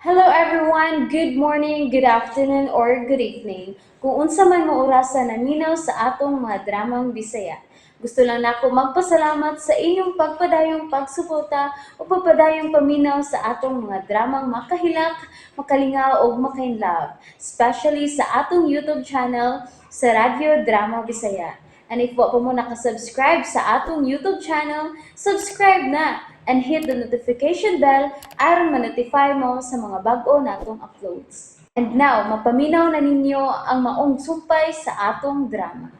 Hello everyone! Good morning, good afternoon, or good evening. Kung unsa man mo orasa naminaw sa atong mga dramang Bisaya. Gusto lang nako magpasalamat sa inyong pagpadayong pagsuporta o pagpadayong paminaw sa atong mga dramang makahilak, makalingaw ug makainlove, especially sa atong YouTube channel sa Radyo Drama Bisaya. And if wa pa mo nakasubscribe sa atong YouTube channel, subscribe na and hit the notification bell aron ma-notify mo sa mga bag-o natong uploads. And now, mapaminaw na ninyo ang maong sumpay sa atong drama.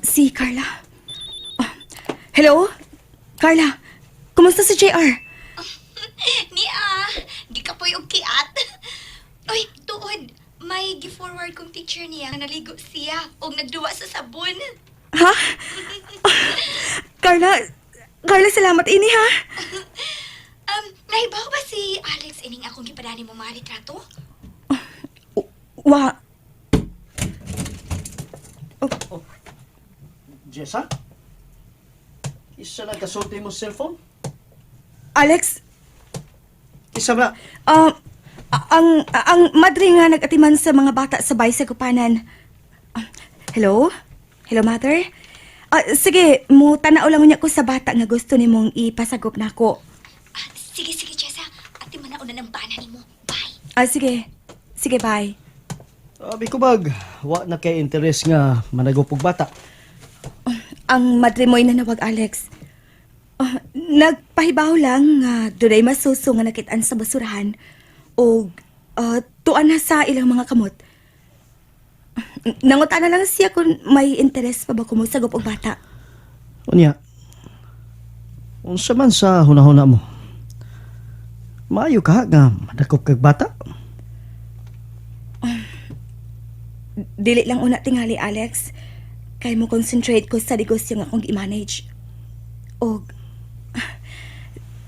Si Carla. Ah, hello? Carla, kumusta si JR? Niya, gikapoy og kiat. Uy, tuod, may gi-forward kong picture niya nga naligo siya og nagduwa sa sabon. Ha? Carla, Carla, salamat ini ha. Nahibaw ba si Alex ining akong gipadani mo mga litrato? Wa, Jessa? Isa na kasulti mo cellphone? Alex, Isa ba? ang madre nga nag-atiman sa mga bata sa bay sa Gupanan. Ah, hello? Hello, mother? Ah, sige, mo tanaw lang unya ko sa bata nga gusto nimong ipasagop nako. Ah, sige, sige, Jessa. Ati man na una ng bana nimo. Bye. Ah, sige. Sige, bye. Abi ko bag, wa na kay interes nga managop og bata. Ang madre mo'y nanawag, Alex. Ah, nagpahibaw lang nga dunay masuso nga nakitaan sa basurahan o tuan na sa ilang mga kamot. Nangutan na lang siya kung may interes pa ba kumusagop og bata. Unya, unsa man sa hunahuna mo? Maayo ka nga manakop kag bata? Dili lang una tingali, Alex. Kay mo concentrate ko sa negosyo nga akong i-manage. Og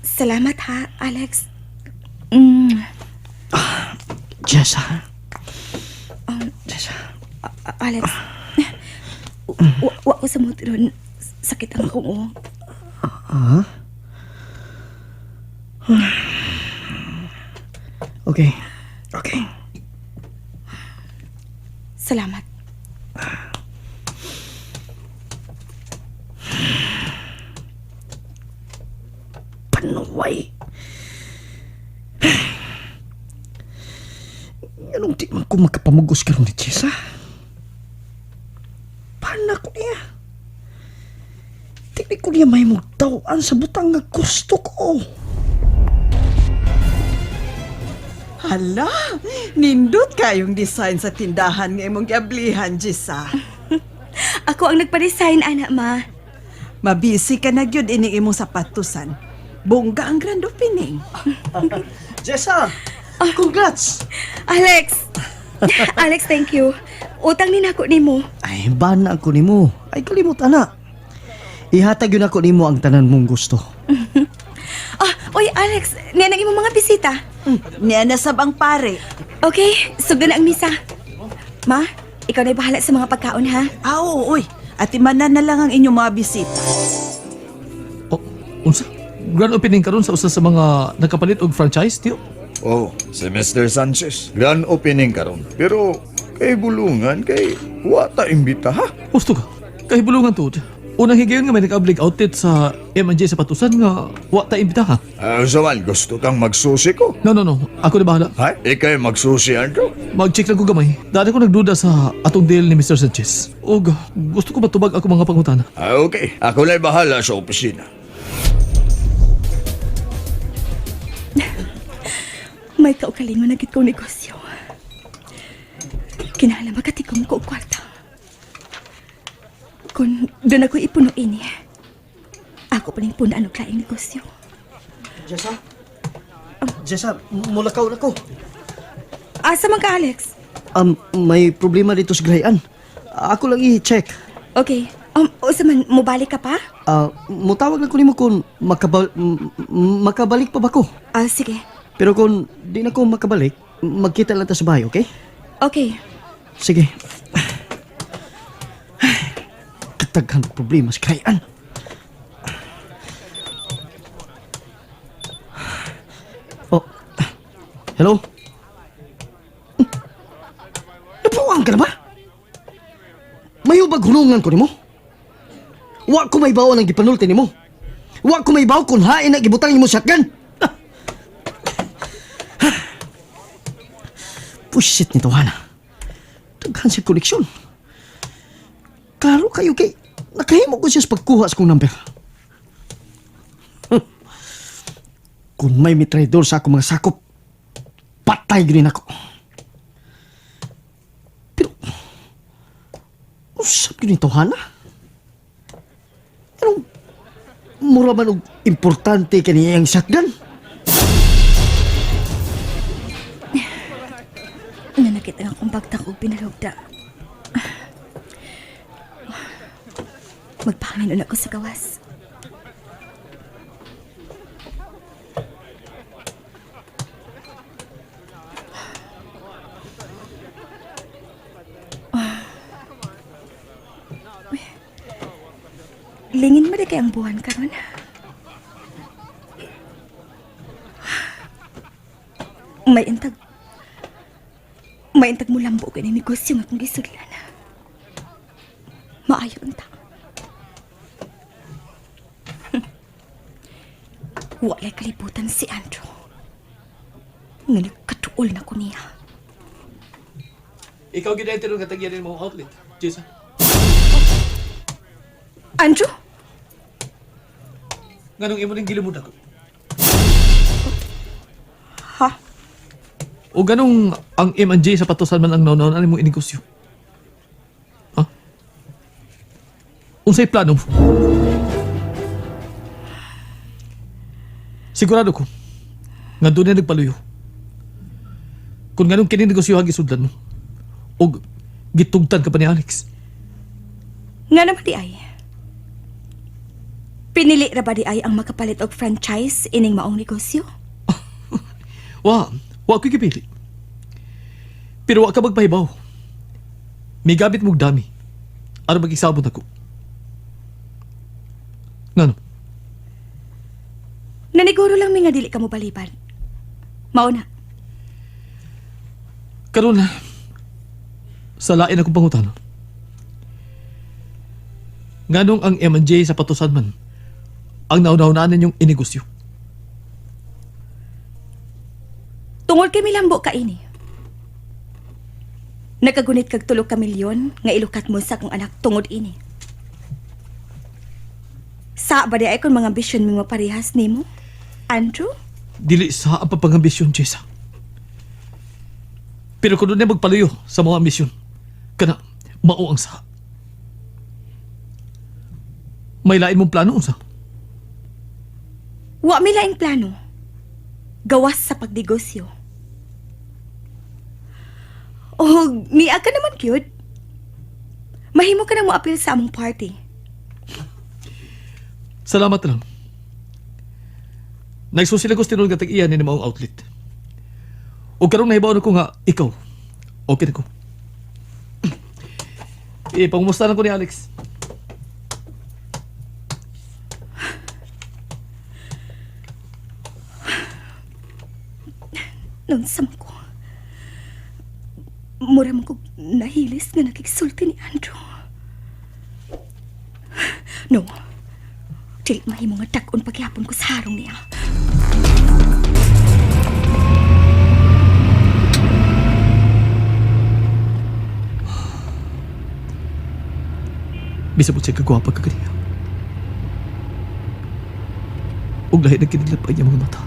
salamat ha, Alex. Jessa. Jessa. Alex. Wa ko sa mood ron. Sakit ang akong ulo. Ah? Okay. Okay. Salamat. Panuway. Anong di man ko makapamugos karon ni Jessa? Paano ko niya? Di ko niya may mugtawan sa butang nga gusto ko. Hala, nindot kayong design sa tindahan nga imong giablihan, Jisa. Ako ang nagpa-design, ana, ma. Mabisi ka na gyud ining imong sapatusan. Bongga ang grand opening. Jessa! Congrats! Alex! Alex, thank you. Utang ni nako nimo. Ay, bana ako nimo. Ay, kalimutan na. Ihatag yun ako nimo ang tanan mong gusto. Ah, oy Alex, niya nang imong mga bisita. Niya nasab ang pare. Okay, sugdan na ang misa. Ma, ikaw na bahala sa mga pagkaon ha. Ah, oo, oy. Atimanan na lang ang inyong mga bisita. Oh, unsa? Grand opening karon sa usa sa mga nagkapalit og franchise, tiyo. Oh, si Mr. Sanchez. Grand opening karon. Pero kay bulungan kay wa ta imbita ha. Gusto ka. Kahibulungan tuod. Unang higayon nga may nag-ablig outlet sa M&J sa Patusan nga wa ta imbita ha. Ah, uh, man gusto kang magsusi ko. No, no, no. Ako na bahala. Ha? Ikay magsusi, Andrew? Mag-check lang ko gamay. Dali ko nagduda sa atong deal ni Mr. Sanchez. Og gusto ko matubag ako mga pangutana. Ah, okay. Ako na'y bahala sa opisina. May kaugalingon na gid kong negosyo. Kinahanglan makatikom ko og kwarta. Kung doon ako ipuno ini, ako pa ning punaan og laing negosyo. Jessa? Jessa, mulakaw na ko. Asa man ka, Alex? May problema dito sa Grayan. Ako lang i-check. Okay. Usa man, mobalik ka pa? Ah, mutawag lang ko nimo kung makabalik pa ba ko. Ah, sige. Pero kung di na ko makabalik, magkita lang ta sa bahay, okay? Okay. Sige. Kataghan problema sa Grayan. Hello? Napuwang ka na ba? Mayo bag hunungan ko nimo? Wa ko may baon ang gipanulti nimo. Wa ko may baw kung hain na gibutang nimo shotgun. Pushit nito, Hana. Daghan siya koneksyon. Klaro kayo kay nakahimo ko siya sa pagkuha sa kong number. Kung may mitraidor sa akong mga sakop, patay ginin ako. Pero, usap yun ito, Hana. Anong mura man og importante kani ang shotgun? Nanakit ang akong bagtak og pinalugda. Magpangin ako sa gawas. Uy. Lingin mo di kay ang buwan karon. May intag Maintag mo lambo ka ng negosyo nga kung gisudlan. Maayo unta. Walay kalibutan si Andrew. Nga nagkatuol na ko niya. Ikaw gid ay tinuod nga tagyanin mo ang outlet. Jessa. Andrew? Nganong imo ning gilimod ako? Ha? O ganong ang M&J sa patusan man ang nauna ani mong inegosyo? Ha? Unsay plano mo? Sigurado ko nga doon na nagpaluyo. Kung ganong kini negosyo ang gisudlan mo og gitugtan ka pa ni Alex. Nga naman di ay. Pinili ra ba di ay ang makapalit og franchise ining maong negosyo? Wa, wa ko'y gipili. Pero wa ka magpahibaw. Migabit mong dami. Ano mag-isabot ako? Ngano? Naniguro lang mi nga dili ka mo baliban. Mao na. Karon sa lain akong pangutana. Nganong ang M&J sa patusan man ang nauna-unaan ninyong inegosyo? Tungol kay milambo ka ini. Nakagunit kag tulo ka milyon nga ilukat mo sa akong anak tungod ini. Sa ba di ay kung mga ambisyon mi maparehas nimo? Andrew? Dili sa ang papangambisyon, Jessa. Pero kung doon magpaluyo sa mga ambisyon, kana, mao ang sa. May lain mong plano, unsa? Wa mi laing plano. Gawas sa pagnegosyo. Oh, niya ka naman cute. Mahimo ka na mo apil sa among party. Salamat lang. Nagsusil ako sa tinuod nga tag-iya ni maong outlet. O karong nahibaw na ko nga, ikaw. Okay na ko. Eh, pangumusta lang ko ni Alex. Nunsam ko. Mura man ko nahilis nga nakiksulti ni Andrew. No. Dili mahimo nga dag-on pagyapon ko sa harong niya. Bisa po siya kagwapa ka kaniya. Ug lahi na kinidlap ang iyang mga mata.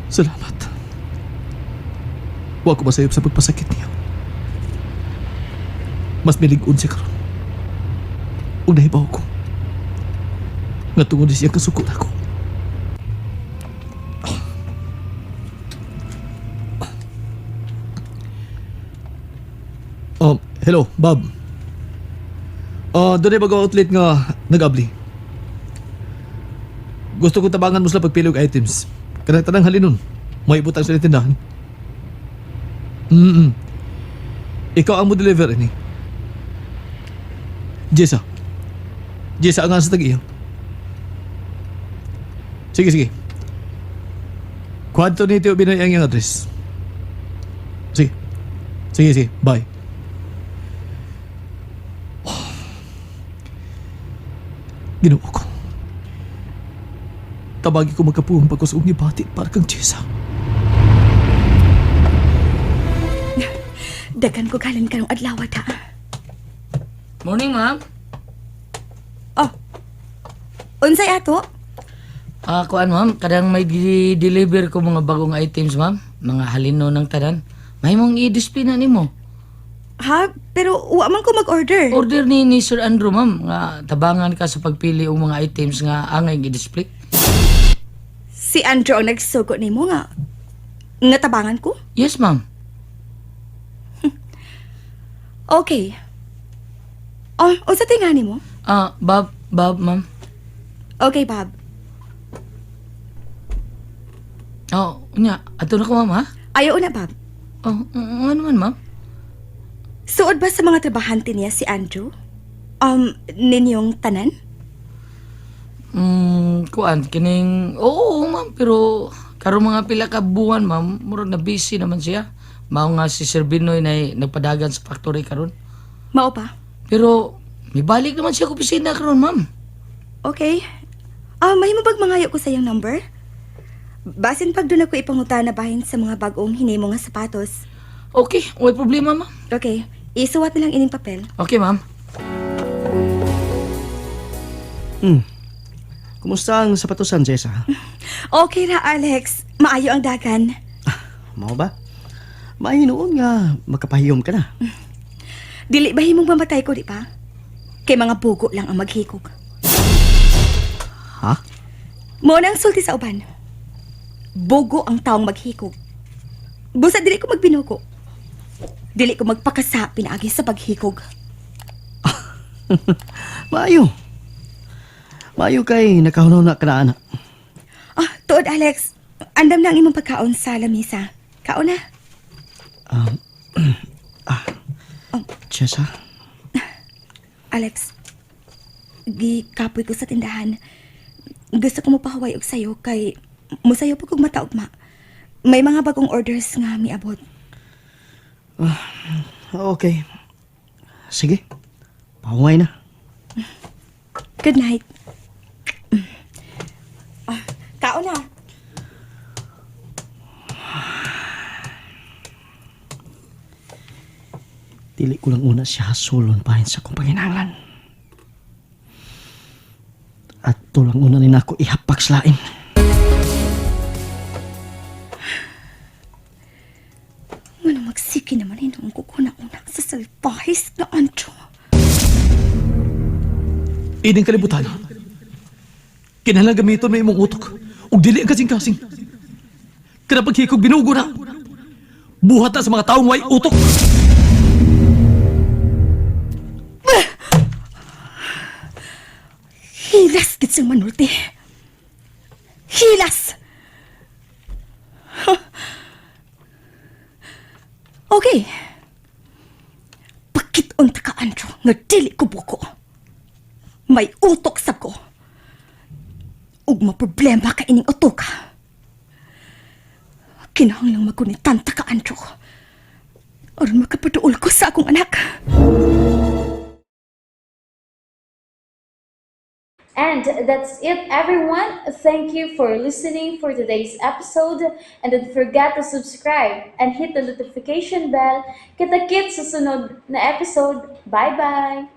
Salamat. Wa ko masayop sa pagpasakit niya. Mas milig-on siya karon. Ug nahibaw ko. Nga tungod siya kasuko nako. Hello, Bob. Doon ay bago outlet nga nag-abli. Gusto ko tabangan mo sila pagpili og items. Kanang tanang halinon. May ibutang sila tindahan. Mm. Ikaw ang mo deliver ini. Jessa. Jessa ang sa tag-iya. Sige, sige. Kwadto ni Tio Binoy ang iyang address. Sige. Sige, sige. Bye. Ginoo ko. Tabagi ko magkapuhong pagkusog ni Bati para kang Jessa. Dagan ko galan karong adlaw ta. Morning, ma'am. Oh. Unsay ato? Ah, kuan ma'am, kadang may deliver ko mga bagong items, ma'am. Mga halino ng tanan. Mahimong i-display na nimo. Ha? Pero wa man ko mag-order. Order ni Sir Andrew, ma'am, nga tabangan ka sa pagpili og mga items nga angay i-display. Si Andrew ang nagsugo nimo nga nga tabangan ko? Yes, ma'am. Okay. Oh, unsa tinga nimo? Ah, Bob, Bob, ma'am. Okay, Bob. Oh, unya, ato na ko, ma'am, ha? Ayaw na, Bob. Oh, ano man, ma'am? Suod ba sa mga trabahante niya si Andrew? Ninyong tanan? Kuan, kining, oo, ma'am, pero karon mga pila ka buwan, ma'am, murag na busy naman siya. Mao nga si Sir Binoy na nagpadagan sa factory karon. Mao pa? Pero mibalik naman siya sa opisina karon, ma'am. Okay. Ah, may mabag mangayo ko sa iyang number? Basin pag doon ako ipangutana bahin sa mga bagong hinimo nga sapatos. Okay, way problema, ma'am. Okay, isuwat na lang ining papel. Okay, ma'am. Kumusta ang sapatosan, Jessa? Okay ra, Alex. Maayo ang dagan. Mao ba? Mahinoon nga makapahiyom ka na. Dili ba himong mamatay ko, di ba? Kay mga bugo lang ang maghikog. Ha? Mao na ang sulti sa uban. Bugo ang taong maghikog. Busa dili ko magbinugo. Dili ko magpakasa pinaagi sa paghikog. Maayo. Maayo kay nakahunaw na ka na, anak. Ah, tuod Alex. Andam na ang imong pagkaon sa lamisa. Kaon na. Jessa, Alex, gikapoy ko sa tindahan. Gusto ko mopahuway og sayo kay musayo po kog mataugma. May mga bagong orders nga miabot. okay. Sige. Pahuway na. Good night. Ah, kaon na. Dili ko lang una siya hasulon bahin sa akong panginahanglan. At tulang una ni nako ihapak sa lain. Ngano magsiki naman hinuong ko una-una sa salpahis na ancho. Ining kalibutan. Kinahanglan gamiton mo imong utok ug dili ang kasing-kasing. Kada paghikog binugo na. Buhat na sa mga taong way utok. Hilas gid siyang manulti. Hilas! Huh. Okay. Pakit-unta ka, Andrew, nga dili ko buko. May utok sa ko. Ug maproblema ka ining utok. Kinahanglang magunitanta ka, Andrew. Aron makapaduol ko sa akong anak. And that's it, everyone. Thank you for listening for today's episode. And don't forget to subscribe and hit the notification bell. Kita-kits sa sunod na episode. Bye-bye!